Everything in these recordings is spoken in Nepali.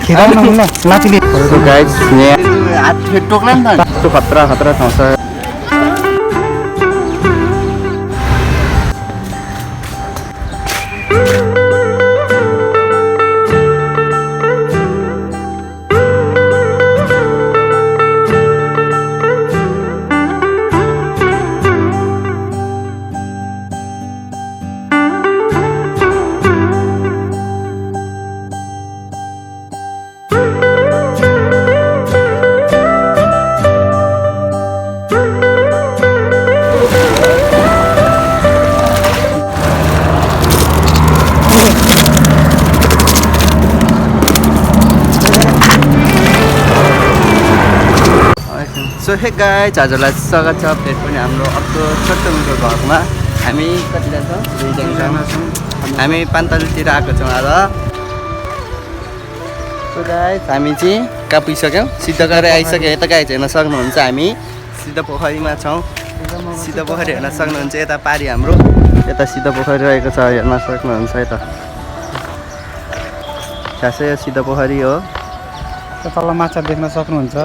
खेदाउन हुन्न माथिले So guys, यहाँ हात फेरि टोक्ला नि त यस्तो खतरा खतरा ठाउँ छ सो हे गाइज हजुरलाई स्वागत छ फेरि पनि हाम्रो अर्को छोटो मिठो भ्लगमा हामी कतिजना छौँ दुईजना छौँ हामी पान्तलतिर आएको छौँ आज सो गाइज हामी चाहिँ कहाँ पुगिसक्यौँ सिद्ध गरेर आइसक्यो यता गाइज हेर्न सक्नुहुन्छ हामी सिद्ध पोखरीमा छौँ सिद्ध पोखरी हेर्न सक्नुहुन्छ यता पारी हाम्रो यता सिद्ध पोखरी रहेको छ हेर्न सक्नुहुन्छ यता खासै यो सिद्ध पोखरी हो तल माछा देख्न सक्नुहुन्छ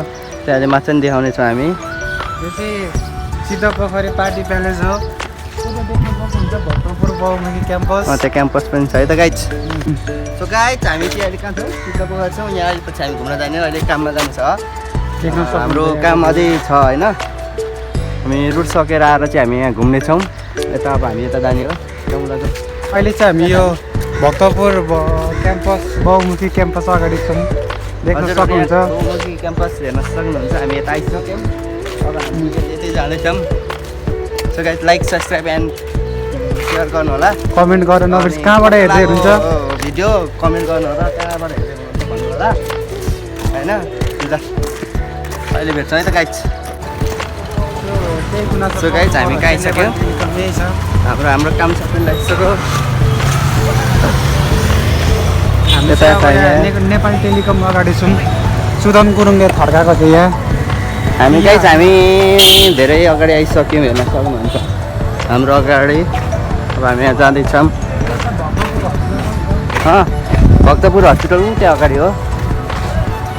त्यहाँ अहिले माछा पनि देखाउनेछौँ हामी यो चाहिँ सिद्ध पोखरी पार्टी प्यालेस हो देख्न सक्नुहुन्छ भक्तपुर बहुमुखी क्याम्पस त्यहाँ क्याम्पस पनि छ है त गाइज सो गाइज हामी चाहिँ अहिले कहाँ छौँ सिद्ध पोखरी छौँ यहाँ अहिले पछि हामी घुम्न जाने अहिले काममा जानु छ देख्न हाम्रो काम अझै छ होइन हामी रुट सकेर आएर चाहिँ हामी यहाँ घुम्नेछौँ यता अब हामी यता जाने हो अहिले चाहिँ हामी यो भक्तपुर क्याम्पस बहुमुखी क्याम्पस अगाडि छौँ देख्न सक्नुहुन्छ बहुमुखी क्याम्पस हेर्न सक्नुहुन्छ हामी यता आइसक्यौँ अब हामी यतै जाँदैछौँ so guys like subscribe and share गर्नु होला कमेन्ट गरेर नबिर्स कहाँबाट हेर्दै हुनुहुन्छ भिडियो कमेन्ट गर्नु होला कहाँबाट हेर्दै हुनुहुन्छ भन्नु होला होइन ल अहिले भेट्छौँ है त गाइज सो गाइज हामी कहाँ आइसक्यौँ हाम्रो काम सबै लागिसक्यो नेपाली टेलिकम अगाडि छौँ सुदन गुरुङले थर्काएको थियो यहाँ हामी गाइज हामी धेरै अगाडि आइसक्यौँ हेर्न सक्नुहुन्छ हाम्रो अगाडि अब हामी यहाँ जाँदैछौँ भक्तपुर हस्पिटल पनि त्यहाँ अगाडि हो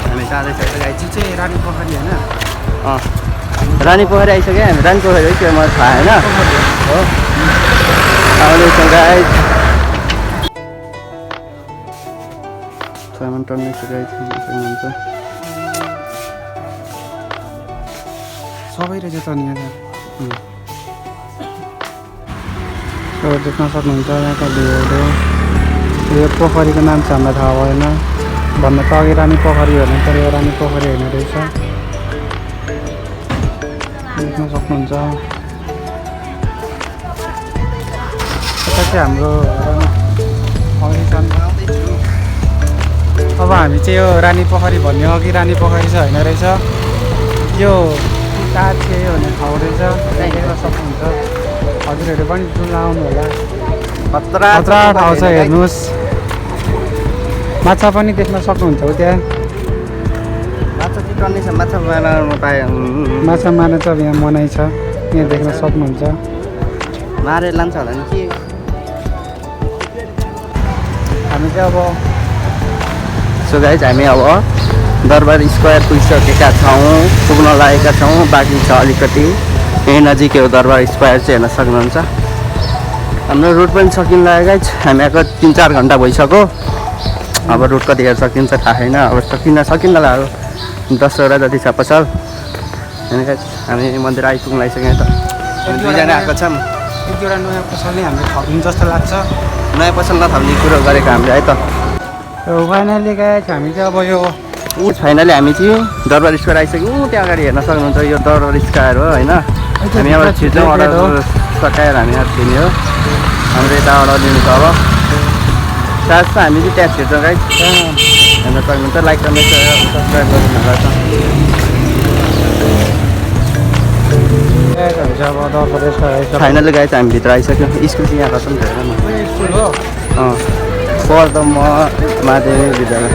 हामी जाँदैछौँ गाइज चाहिँ रानी पोखरी होइन रानी पोखरी आइसक्यो हामी रानी पोखरी हो त्यो मलाई थाहा होइन हो आउँदैछौँ गाइज सामान टर्ने सक्नुहुन्छ सबै रहेछ त यहाँ देख्न सक्नुहुन्छ यहाँको भ्यूहरू यो पोखरीको नाम चाहिँ हामीलाई थाहा भएन भन्न त अघि रानी पोखरी हेर्नु तर यो रानी पोखरी हेर्ने रहेछ देख्न सक्नुहुन्छ यता चाहिँ हाम्रो अब हामी चाहिँ यो रानी पोखरी भन्ने अघि रानी पोखरी चाहिँ होइन रहेछ यो काठे भन्ने ठाउँ रहेछ देख्न सक्नुहुन्छ हजुरहरू पनि डुल्न आउनु होला खतरा ठाउँ छ हेर्नुहोस् माछा पनि देख्न सक्नुहुन्छ हो त्यहाँ माछा चाहिँ टन्ने छ माछा मार्न पाएँ माछा मार्न चाहिँ यहाँ मनाइ छ यहाँ देख्न सक्नुहुन्छ मारेर लान्छ होला नि के हामी चाहिँ अब सो गाइज हामी अब दरबार स्क्वायर पुगिसकेका छौँ पुग्न लागेका छौँ बाँकी छ अलिकति यहीँ नजिकै हो दरबार स्क्वायर चाहिँ हेर्न सक्नुहुन्छ हाम्रो रुट पनि सकिन लाग्यो गाइज हामी आएको 3-4 घन्टा भइसक्यो अब रुट कतिखेर सकिन्छ थाहा छैन अब सकिन लाग्यो 10वटा जति छ पसल होइन गाइज हामी मन्दिर आइपुग्न लागिसक्यौँ त दुईजना आएको छौँ एक दुईवटा नयाँ पसल नै हामीले थप्नु जस्तो लाग्छ नयाँ पसल नथप्ने कुरो गरेको हामीले है त फाइनली गाइज हामी चाहिँ अब यो फाइनली हामी चाहिँ दरबार स्क्वायर आइसक्यौँ त्यहाँ अगाडि हेर्न सक्नुहुन्छ यो दरबार स्क्वायर हो होइन हामी यहाँबाट छिर्छौँ अर्डर सकाएर हामी यहाँ छिर्ने हो हाम्रो यता अर्डर दिनु छ अब साथ हामी चाहिँ त्यहाँ छिर्छौँ गाइज हेर्न सक्नुहुन्छ लाइक गर्ने सब्सक्राइब गर्नु होला फाइनली गाइज हामी भित्र आइसक्यौँ स्कुल चाहिँ यहाँ खत्तम थियो पर्दम माध्यमिक विद्यालय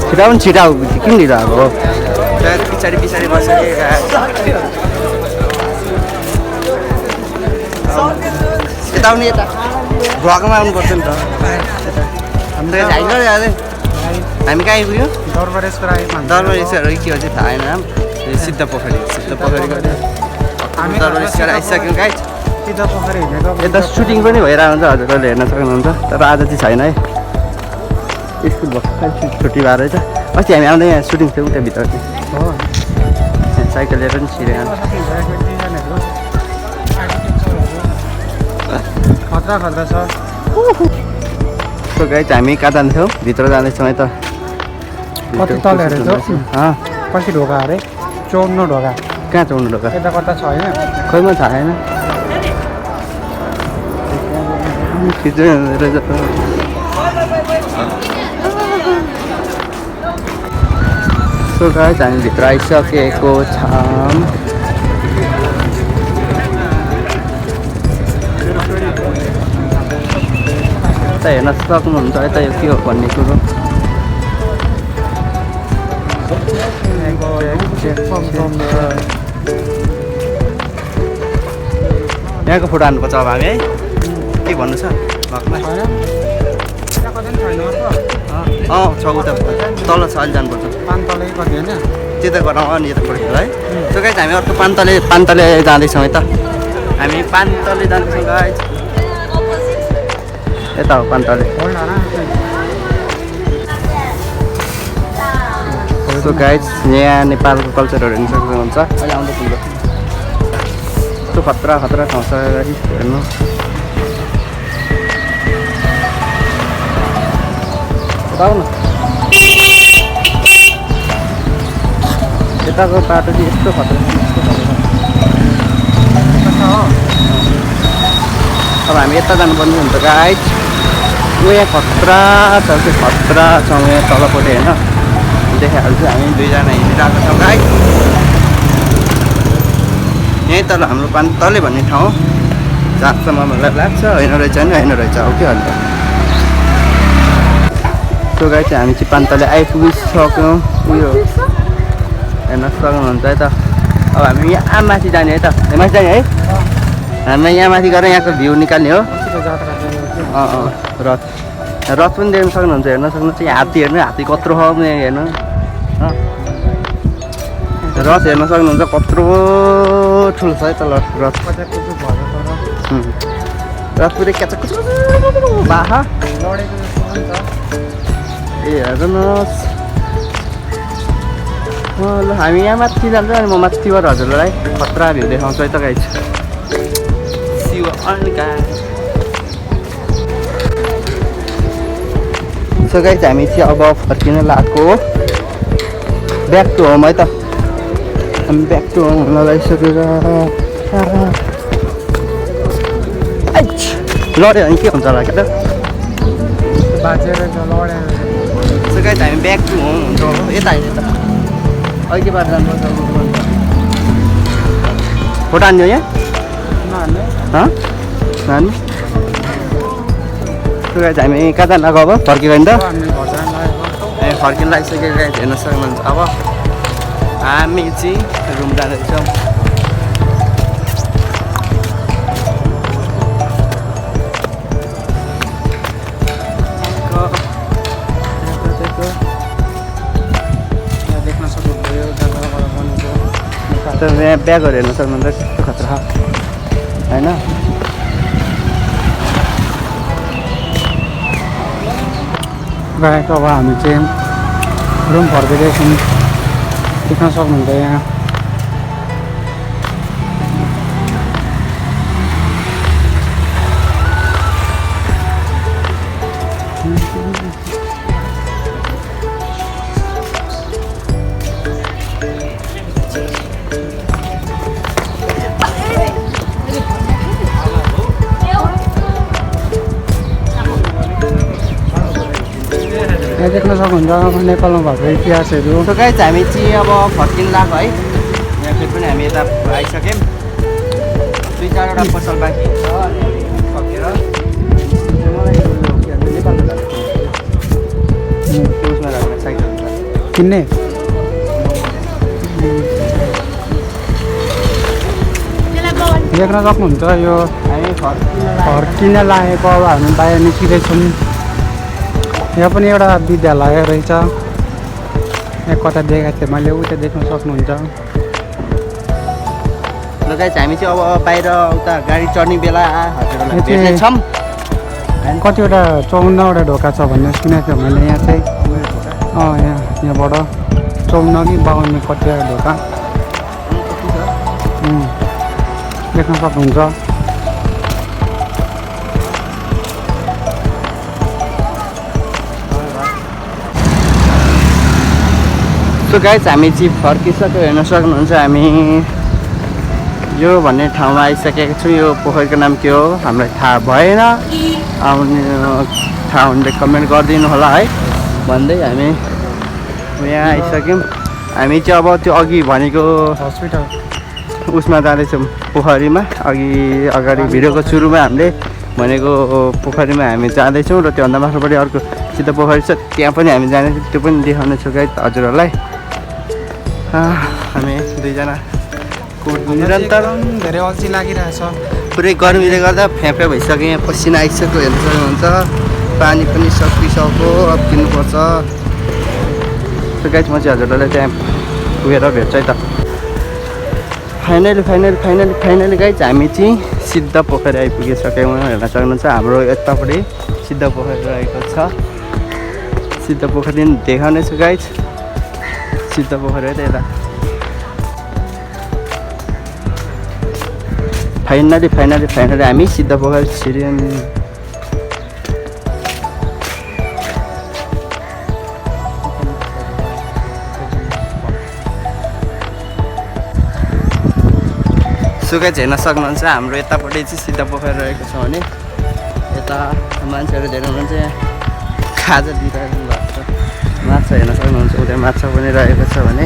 छिटा पनि छिटा किन ढिलो आएको पछाडि पछाडि बसेको यता आउने यता भ्लगमा आउनुपर्छ नि त हामी कहाँ आइपुग्यो दरबारेश्वर आयो दरबारेश्वर हो कि के हो चाहिँ थाहा छैन सिद्ध पोखरी दरबारेश्वर आइसक्यौँ गाइज सिद्ध पोखरी हिँडेको यता सुटिङ पनि भइरहेको हुन्छ हजुरहरूले हेर्न सक्नुहुन्छ तर आज चाहिँ छैन है स्कुल भर्खर छुट्टी भएर चाहिँ अस्ति हामी आउँदा यहाँ सुटिङ थियो उता भित्र हो साइकल लिएर पनि छिरेको खतरा खतरा छ सो गाइज हामी कहाँ जान्छौँ भित्र जाँदैछौँ है त कति तल हेरेको कति ढोका अरे 54 ढोका कहाँ चौँनु ढोका यता कता छ होइन खोइ म थाहा छैन सो गाइज हामी भित्र आइसकेको छौँ यता हेर्न सक्नुहुन्छ है त यो के हो भन्ने कुरो यहाँको फोटो हान्नुपर्छ अब हामी है के भन्नु छ भक्कमा छ उता तल छ अलि जानुपर्छ पान्तलै कति होइन त्यता गराउँ अनि यता पऱ्यो है सो गाइज हामी अर्को पान्तले जाँदैछौँ है त हामी पान्तले जाँदैछौँ गाइज यता हो पान्तले सो गाइज यहाँ नेपालको कल्चरहरू हेर्नु सक्नुहुन्छ अहिले आउँदै पुग्यो यस्तो खतरा खतरा ठाउँ छ हेर्नु आउनु यताको बाटो चाहिँ यस्तो खतरा अब हामी यता जानुपर्ने हुन्छ गाइज यहाँ खतरा छ त्यो खतरा छ यहाँ तलपट्टि होइन देखाइहाल्छु हामी दुईजना हिँडिरहेको छौँ गाइज यहीँ तल हाम्रो पान्तले भन्ने ठाउँ जहाँसम्म मलाई लाग्छ होइन रहेछ नि होइन रहेछ हो कि अन्त त्यो गाई चाहिँ हामी चाहिँ पान्तले आइपुगिसक्यौँ उयो हेर्न सक्नुहुन्छ है त अब हामी यहाँ माथि जाने है त माथि जाने है हामी यहाँ माथि गएर यहाँको भ्यू निकाल्ने हो रथ पनि देख्न सक्नुहुन्छ हेर्न सक्नुहुन्छ यहाँ हात्ती हेर्नु हात्ती कत्रो छ हेर्नु रथ हेर्न सक्नुहुन्छ कत्रो ठुलो छ है त रथ रथ पुरै क्याच बाहा ए हेर्नुहोस् ल हामी यहाँ माथि जान्छ अनि म माथिबाट हजुरलाई खतरा भ्यू देखाउँछु है त गाइज सिउ अनका सो गाइज हामी चाहिँ अब फर्किन लागेको ब्याक टु होम है त हामी ब्याक टु होम हुन लागिसकेर लड्यो भने के हुन्छ होला क्या त बाजेर लडेर सो गाइज हामी ब्याक टु होम हुन्छ यता होइन त अहिले बाटो जानुपर्छ फोटो हान्यो यहाँ नानी सो गाइज हामी कहाँ जान लाग्यो अब फर्कियो भने त हामी फर्किन लागिसक्यो गाइज हेर्न सक्नुहुन्छ अब हामी चाहिँ रुम जाँदैछौँ यहाँ ब्यागहरू हेर्न सक्नुहुन्छ कस्तो खतरा होइन गएको अब हामी चाहिँ रुम फर्किँदैछौँ देख्न सक्नुहुन्छ यहाँ यहाँ देख्न सक्नुहुन्छ नेपालमा भएको इतिहासहरू सो गाइज हामी चाहिँ अब फर्किन लाग्यो है यहाँ फेरि पनि हामी यता आइसक्यौँ 2-4वटा पसल बाँकी छ अनि सकेर मलाई नेपालमा जानु उसमा राख्ने साइकल किन्ने देख्न सक्नुहुन्छ यो हामी फर्किन किन लागेको अब हामी बाहिर निस्किँदैछौँ। यहाँ पनि एउटा विद्यालय रहेछ। यहाँ कता देखाएको थिएँ मैले, उता देख्न सक्नुहुन्छ। ल गाइस हामी चाहिँ अब बाहिर उता गाडी चढ्ने बेला हजुरहरूलाई भेट्नेछौँ। कतिवटा 54वटा ढोका छ भन्ने सुनेको थियो मैले। यहाँ चाहिँ यहाँबाट 54 कि 52 कतिवटा ढोका देख्न सक्नुहुन्छ। सो गाइस हामी चाहिँ फर्किसक्यो, हेर्न सक्नुहुन्छ। हामी यो भन्ने ठाउँमा आइसकेको छु। यो पोखरीको नाम के हो हामीलाई थाहा भएन, आउने थाहा हुनेले कमेन्ट गरिदिनु होला है भन्दै हामी यहाँ आइसक्यौँ। हामी चाहिँ अब त्यो अघि भनेको हस्पिटल उसमा जाँदैछौँ, पोखरीमा। अगाडि भिडियोको सुरुमा हामीले भनेको पोखरीमा हामी जाँदैछौँ र त्योभन्दा माथिपट्टि अर्को सिधा पोखरी छ, त्यहाँ पनि हामी जाँदैछौँ। त्यो पनि देखाउने छु गाइस हजुरहरूलाई। हामी दुईजना निरन्तर धेरै अल्छी लागिरहेछ। पुरै गर्मीले गर्दा फ्याफ्या भइसक्यो, यहाँ पसिना आइसक्यो, हेर्न सक्नुहुन्छ। पानी पनि सकिसक्यो, अब किन्नुपर्छ। गाइस म चाहिँ हजुरहरूलाई त्यहाँ पुगेर भेट्छ है त। फाइनली गाइस हामी चाहिँ सिद्ध पोखरी आइपुगिसक्यौँ, हेर्न सक्नुहुन्छ। हाम्रो यतापट्टि सिद्ध पोखरी रहेको छ। सिद्ध पोखरी देखाउने छु गाइस। सिद्ध पोखरी है त यता। फाइनली हामी सिद्ध पोखरी छिर्यौँ। सुकै हेर्न सक्नुहुन्छ। हाम्रो यतापट्टि चाहिँ सिद्ध पोखरी रहेको छ भने यता मान्छेहरू धेरै हुनुहुन्छ। यहाँ खाजा दिइरहेको भएको छ। माछा हेर्न सक्नुहुन्छ, उता माछा पनि रहेको छ भने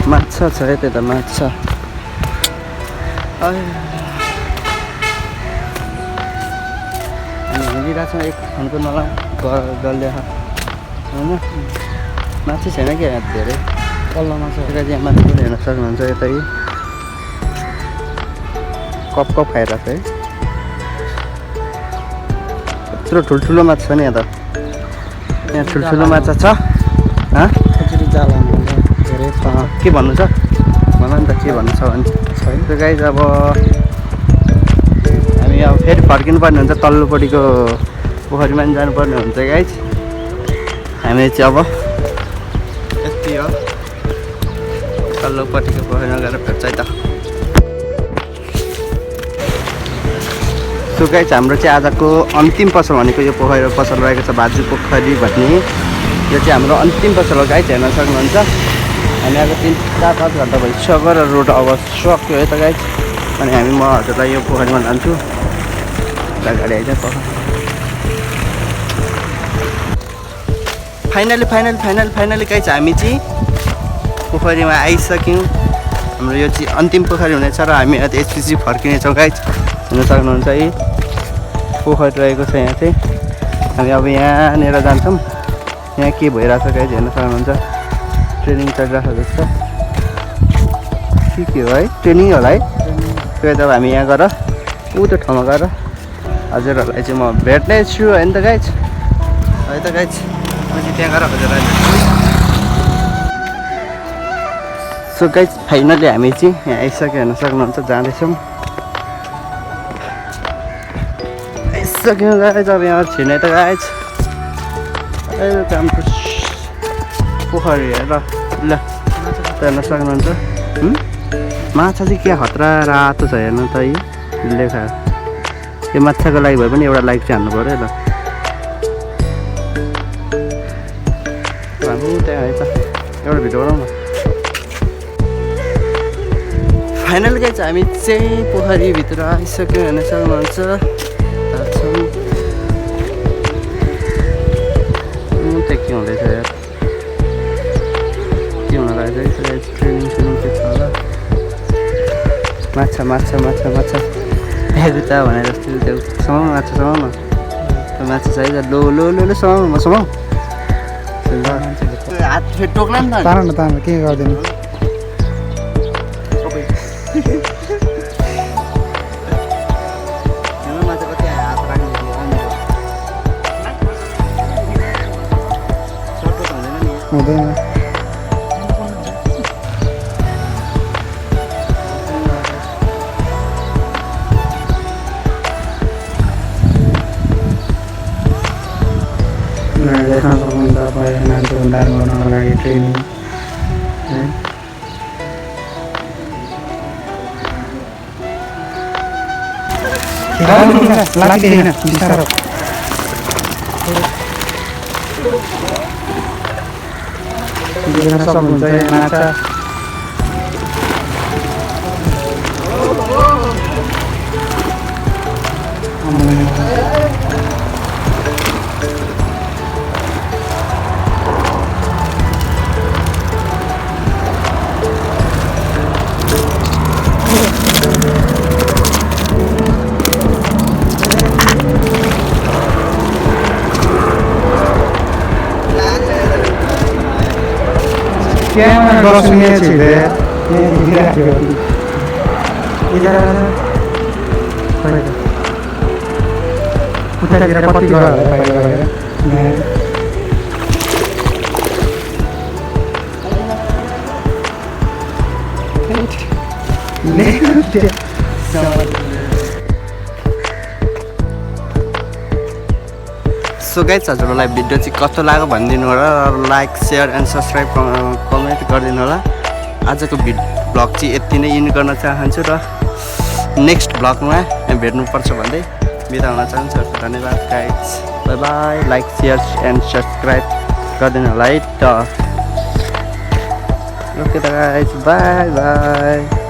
माछा छ है त्यता माछा। हामी हिँडिरहेको छौँ एक खनको नला डल्ले होइन, माछा छैन क्या यहाँ धेरै। पल्लो माछा यहाँ माछा पनि हेर्न सक्नुहुन्छ। यतै कप खाइरहेको छ है। यत्रो ठुल्ठुलो माछा छ नि यहाँ त। यहाँ ठुल्ठुलो माछा छ। खजुरी जाला धेरै के भन्नु छ भन नि त, के भन्नु छ भने त्यो गाइस। अब हामी अब फेरि फर्किनु पर्ने हुन्छ, तल्लोपट्टिको पोखरीमा पनि जानुपर्ने हुन्छ गाइस। हामी चाहिँ अब यति हो, तल्लोपट्टिको पोखरीमा गएर भेट्छ है त। सो गाइस हाम्रो चाहिँ आजको अन्तिम पसल भनेको यो पोखरी पसल रहेको छ, भाजु पोखरी भन्ने। यो चाहिँ हाम्रो अन्तिम पसल हो गाइस, हेर्न सक्नुहुन्छ। हामी आज 3-4-5 घन्टा भइसक्यो र रोड अब सक्यो है त गाइस। अनि म हजुरलाई यो पोखरीमा लान्छु। गाडी आइज फाइनली गाइस हामी चाहिँ पोखरीमा आइसक्यौँ। हाम्रो यो चाहिँ अन्तिम पोखरी हुनेछ र हामी यहाँ यसपछि फर्किनेछौँ गाइस। हेर्न सक्नुहुन्छ है पोखरी रहेको छ यहाँ चाहिँ। हामी अब यहाँनिर जान्छौँ। यहाँ के भइरहेछ गाइस हेर्न सक्नुहुन्छ। ट्रेनिङ चलिरहेको जस्तो के हो है, ट्रेनिङ होला है। त्यो जब हामी यहाँ गएर त्यो ठाउँमा गएर हजुरहरूलाई चाहिँ म भेट्ने छु होइन त गाइस। है त गाइस म चाहिँ त्यहाँ गएर हजुरलाई। सो गाइस फाइनली हामी चाहिँ यहाँ आइसक्यो, हेर्न सक्नुहुन्छ। जाँदैछौँ, आइसक्यौँ गाइस। अब यहाँ छिर्ने त गाइस राम्रो पोखरी हेर ल हेर्न सक्नुहुन्छ। माछा चाहिँ क्या खतरा रातो छ हेर्नु त। लेखा यो माछाको लागि भए पनि एउटा लाइक चाहिँ हान्नु पऱ्यो ल। हामी त्यहाँ है त एउटा भिडियो बनाउँ न। फाइनल गाइस हामी चाहिँ पोखरीभित्र आइसक्यौँ, हेर्न सक्नुहुन्छ। के हुँदैछ यार, के हुन लागेको छ। ट्रेनिङ के छ होला। माछा हेर्दा भने जस्तो त्यो समाउनु माछा समाउनु त्यो माछा चाहियो। लो समाउ हात फेरि टोक्ला नि त। तान के गरिदिनु। हेर्नुमा चाहिँ कति हात राख्ने थियो आउनु सर्टकट हुँदैन नि हुँदैन देख्न सक्नुहुन्छ तपाईँ नानीको उद्धार गर्नको लागि ट्रेनिङ है लाग्दैन बिस्तारो देख्न सक्नुहुन्छ यो माछा Chiama la grossa mia città, uitaतिर कति गयो होला पहिला गएर सो गाइस हजुरहरूलाई भिडियो चाहिँ कस्तो लाग्यो भनिदिनु होला र like share and subscribe comment गरिदिनु होला आजको भ्लग चाहिँ यति नै इन्ड गर्न चाहन्छु र नेक्स्ट भ्लगमा भेट्नुपर्छ भन्दै बिदा हुन चाहन्छु धन्यवाद guys by by like share and subscribe गरिदिनु होला है त ओके त गाइस बाई बाई